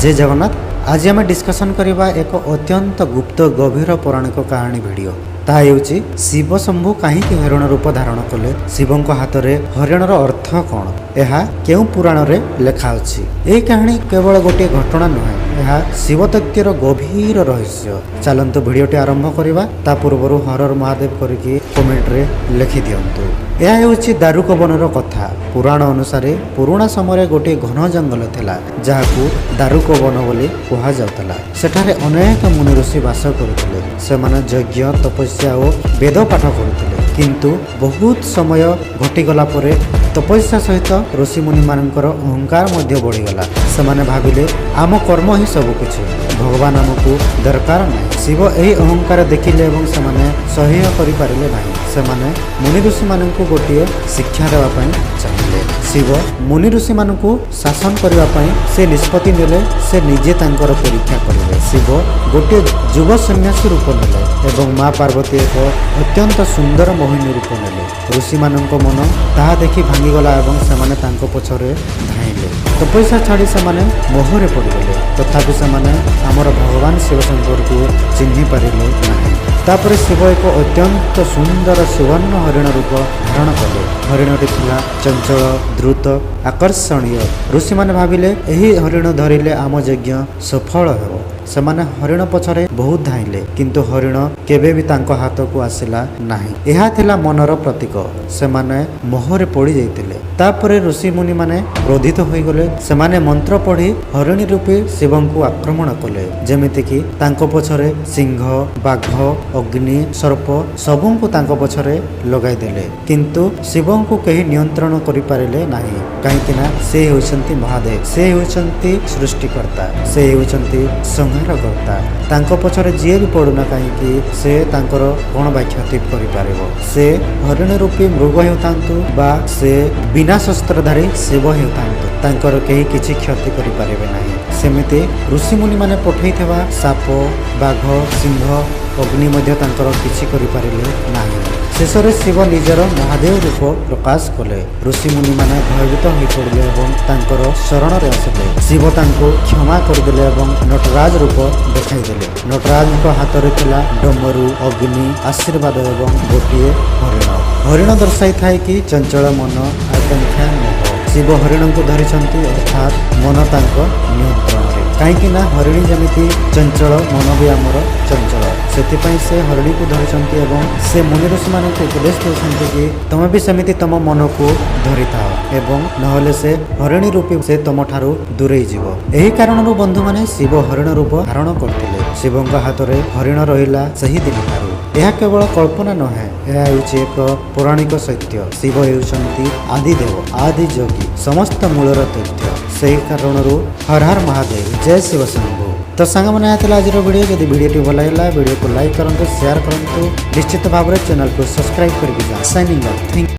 ଜୟ ଜଗନ୍ନାଥ। ଆଜି ଆମେ ଡିସ୍କସନ୍ କରିବା ଏକ ଅତ୍ୟନ୍ତ ଗୁପ୍ତ, ଗଭୀର ପୌରାଣିକ କାହାଣୀ ଭିଡ଼ିଓ। ତାହା ହେଉଛି, ଶିବ ଶମ୍ଭୁ କାହିଁକି ହରିଣ ରୂପ ଧାରଣ କଲେ? ଶିବଙ୍କ ହାତରେ ହରିଣର ଅର୍ଥ କ'ଣ? ଏହା କେଉଁ ପୁରାଣରେ ଲେଖା ଅଛି? ଏହି କାହାଣୀ କେବଳ ଗୋଟିଏ ଘଟଣା ନୁହେଁ, ଏହା ଶିବତତ୍ତ୍ୱର ଗଭୀର ରହସ୍ୟ। ଚାଲନ୍ତୁ, ଭିଡ଼ିଓଟି ଆରମ୍ଭ କରିବା। ତା ପୂର୍ବରୁ ହର ହର ମହାଦେବ କରିକି କମେଣ୍ଟରେ ଲେଖିଦିଅନ୍ତୁ। ଏହା ହେଉଛି ଦାରୁକ ବନର କଥା। ପୁରାଣ ଅନୁସାରେ ପୁରୁଣା ସମୟରେ ଗୋଟିଏ ଘନ ଜଙ୍ଗଲ ଥିଲା, ଯାହାକୁ ଦାରୁକ ବନ ବୋଲି କୁହାଯାଉଥିଲା। ସେଠାରେ ଅନେକ ମୁନି ଋଷି ବାସ କରୁଥିଲେ। ସେମାନେ ଯଜ୍ଞ, ତପସ୍ୟା ଓ ବେଦ ପାଠ କରୁଥିଲେ। କିନ୍ତୁ ବହୁତ ସମୟ ଘଟିଗଲା ପରେ ତପସ୍ୟା ସହିତ ଋଷିମୁନିମାନଙ୍କର ଅହଙ୍କାର ମଧ୍ୟ ବଢ଼ିଗଲା। ସେମାନେ ଭାବିଲେ, ଆମ କର୍ମ ହିଁ ସବୁକିଛି, ଭଗବାନ ଆମକୁ ଦରକାର ନାହିଁ। ଶିବ ଏହି ଅହଙ୍କାର ଦେଖିଲେ ଏବଂ ସେମାନେ ସହ୍ୟ କରିପାରିଲେ ନାହିଁ। ସେମାନେ ମୁନି ଋଷିମାନଙ୍କୁ ଗୋଟିଏ ଶିକ୍ଷା ଦେବା ପାଇଁ ଚାହିଁଲେ। ଶିବ ମୁନି ଋଷିମାନଙ୍କୁ ଶାସନ କରିବା ପାଇଁ ସେ ନିଷ୍ପତ୍ତି ନେଲେ। ସେ ନିଜେ ତାଙ୍କର ପରୀକ୍ଷା କରିବେ। ଶିବ ଗୋଟିଏ ଯୁବ ସନ୍ନ୍ୟାସୀ ରୂପ ନେଲେ ଏବଂ ମା ପାର୍ବତୀ ଏକ ଅତ୍ୟନ୍ତ ସୁନ୍ଦର ମୋହିନୀ ରୂପ ନେଲେ। ଋଷିମାନଙ୍କ ମନ ତାହା ଦେଖି ଭାଙ୍ଗିଗଲା ଏବଂ ସେମାନେ ତାଙ୍କ ପଛରେ ଧାଇଁଲେ। ତପସ୍ୟା ଛାଡ଼ି ସେମାନେ ମୋହରେ ପଡ଼ିଗଲେ। ତଥାପି ସେମାନେ ଆମର ଭଗବାନ ଶିବଶଙ୍କରକୁ ଚିହ୍ନି ପାରିଲେ ନାହିଁ। ତାପରେ ଶିବ ଏକ ଅତ୍ୟନ୍ତ ସୁନ୍ଦର ସୁବର୍ଣ୍ଣ ହରିଣ ରୂପ ଧାରଣ କଲେ। ହରିଣଟି ଥିଲା ଚଞ୍ଚଳ, ଦ୍ରୁତ, ଆକର୍ଷଣୀୟ। ଋଷିମାନେ ଭାବିଲେ, ଏହି ହରିଣ ଧରିଲେ ଆମ ଯଜ୍ଞ ସଫଳ ହେବ। ସେମାନେ ହରିଣ ପଛରେ ବହୁତ ଧାଇଁଲେ, କିନ୍ତୁ ହରିଣ କେବେ ବି ତାଙ୍କ ହାତକୁ ଆସିଲା ନାହିଁ। ଏହା ଥିଲା ମନର ପ୍ରତୀକ। ସେମାନେ ମୋହରେ ପଡ଼ିଯାଇଥିଲେ। ତାପରେ ଋଷିମୁନିମାନେ କ୍ରୋଧିତ ହୋଇଗଲେ। ସେମାନେ ମନ୍ତ୍ର ପଢ଼ି ହରିଣୀ ରୂପୀ ଶିବଙ୍କୁ ଆକ୍ରମଣ କଲେ। ଯେମିତିକି ତାଙ୍କ ପଛରେ ସିଂହ, ବାଘ, ଅଗ୍ନି, ସର୍ପ ସବୁଙ୍କୁ ତାଙ୍କ ପଛରେ ଲଗାଇଦେଲେ। କିନ୍ତୁ ଶିବଙ୍କୁ କେହି ନିୟନ୍ତ୍ରଣ କରିପାରିଲେ ନାହିଁ, କାହିଁକି ନା ସେ ହେଉଛନ୍ତି ମହାଦେବ, ସେ ହେଉଛନ୍ତି ସୃଷ୍ଟିକର୍ତ୍ତା, ସେ ହେଉଛନ୍ତି ସଂହାରକର୍ତ୍ତା। ତାଙ୍କ ପଛରେ ଯିଏ ବି ପଡ଼ୁନା କାହିଁକି, ସେ ତାଙ୍କର କ'ଣ ବା କ୍ଷତି କରିପାରିବ? ସେ ହରିଣ ରୂପୀ ମୃଗ ହେଉଥାନ୍ତୁ ବା ସେ ବିନା ଶସ୍ତ୍ରଧାରୀ ଶିବ ହେଉଥାନ୍ତୁ, ତାଙ୍କର କେହି କିଛି କ୍ଷତି କରିପାରିବେ ନାହିଁ। ସେମିତି ଋଷିମୁନିମାନେ ପଠାଇଥିବା ସାପ, ବାଘ, ସିଂହ, ଅଗ୍ନି ମଧ୍ୟ ତାଙ୍କର କିଛି କରିପାରିଲେ ନାହିଁ। ଶେଷରେ ଶିବ ନିଜର ମହାଦେବ ରୂପ ପ୍ରକାଶ କଲେ। ଋଷିମୁନିମାନେ ଭୟଭୀତ ହୋଇପଡ଼ିଲେ ଏବଂ ତାଙ୍କର ଶରଣରେ ଆସିଲେ। ଶିବ ତାଙ୍କୁ କ୍ଷମା କରିଦେଲେ ଏବଂ ନଟରାଜ ରୂପ ଦେଖାଇଦେଲେ। ନଟରାଜଙ୍କ ହାତରେ ଥିଲା ଡମରୁ, ଅଗ୍ନି, ଆଶୀର୍ବାଦ ଏବଂ ଗୋଟିଏ ହରିଣ। ହରିଣ ଦର୍ଶାଇଥାଏ କି ଚଞ୍ଚଳ ମନ, ଆକାଂକ୍ଷା, ମୋହ। ଶିବ ହରିଣଙ୍କୁ ଧରିଛନ୍ତି, ଅର୍ଥାତ୍ ମନ ତାଙ୍କ ନିୟନ୍ତ୍ରଣରେ। କାହିଁକି ନା ହରିଣୀ ଯେମିତି ଚଞ୍ଚଳ, ମନ ବି ଆମର ଚଞ୍ଚଳ। ସେଥିପାଇଁ ସେ ହରିଣୀକୁ ଧରିଛନ୍ତି ଏବଂ ସେ ମୁନି ଋଷିମାନଙ୍କୁ ଉପଦେଶ ଦେଉଛନ୍ତି କି ତମେ ବି ସେମିତି ତମ ମନକୁ ଧରିଥାଅ ଏବଂ ନହେଲେ ସେ ହରିଣୀ ରୂପୀ ସେ ତମଠାରୁ ଦୂରେଇ ଯିବ। ଏହି କାରଣରୁ ବନ୍ଧୁମାନେ, ଶିବ ହରିଣ ରୂପ ଧାରଣ କରିଥିଲେ। ଶିବଙ୍କ ହାତରେ ହରିଣ ରହିଲା ସେହି ଦିନଠାରୁ। ଏହା କେବଳ କଳ୍ପନା ନୁହେଁ, ଏହା ହେଉଛି ଏକ ପୌରାଣିକ ସତ୍ୟ। ଶିବ ହେଉଛନ୍ତି ଆଦିଦେବ, ଆଦି ଯୋଗୀ, ସମସ୍ତ ମୂଳର ତଥ୍ୟ। ସେହି କାରଣରୁ ହର ହର ମହାଦେବ, ଜୟ ଶିବ ଶମ୍ଭୁ। ତ ସାଙ୍ଗମାନେ, ଏହା ଥିଲା ଆଜିର ଭିଡ଼ିଓ। ଯଦି ଭିଡ଼ିଓଟି ଭଲ ଲାଗିଲା, ଭିଡ଼ିଓକୁ ଲାଇକ୍ କରନ୍ତୁ, ସେୟାର କରନ୍ତୁ, ନିଶ୍ଚିତ ଭାବରେ ଚ୍ୟାନେଲକୁ ସବସ୍କ୍ରାଇବ୍ କରିକି ଯାଅ। Signing off, thank.